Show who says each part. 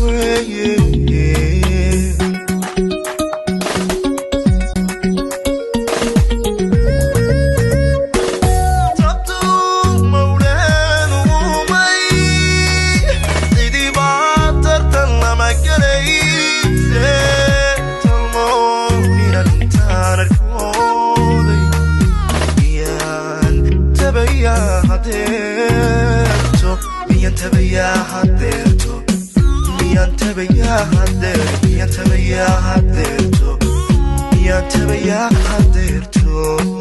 Speaker 1: weeye. Tabtu mawlaan uumay, cidibaa tartan lama gelayse. Talmoon intaan arkooday, miyaan tabayaa hadeerto? Miyaan tabayaa hadeerto? Miyaan tabayaa hadeer? Miyaan tabayaa hadeerto? Miyaan tabayaa hadeerto?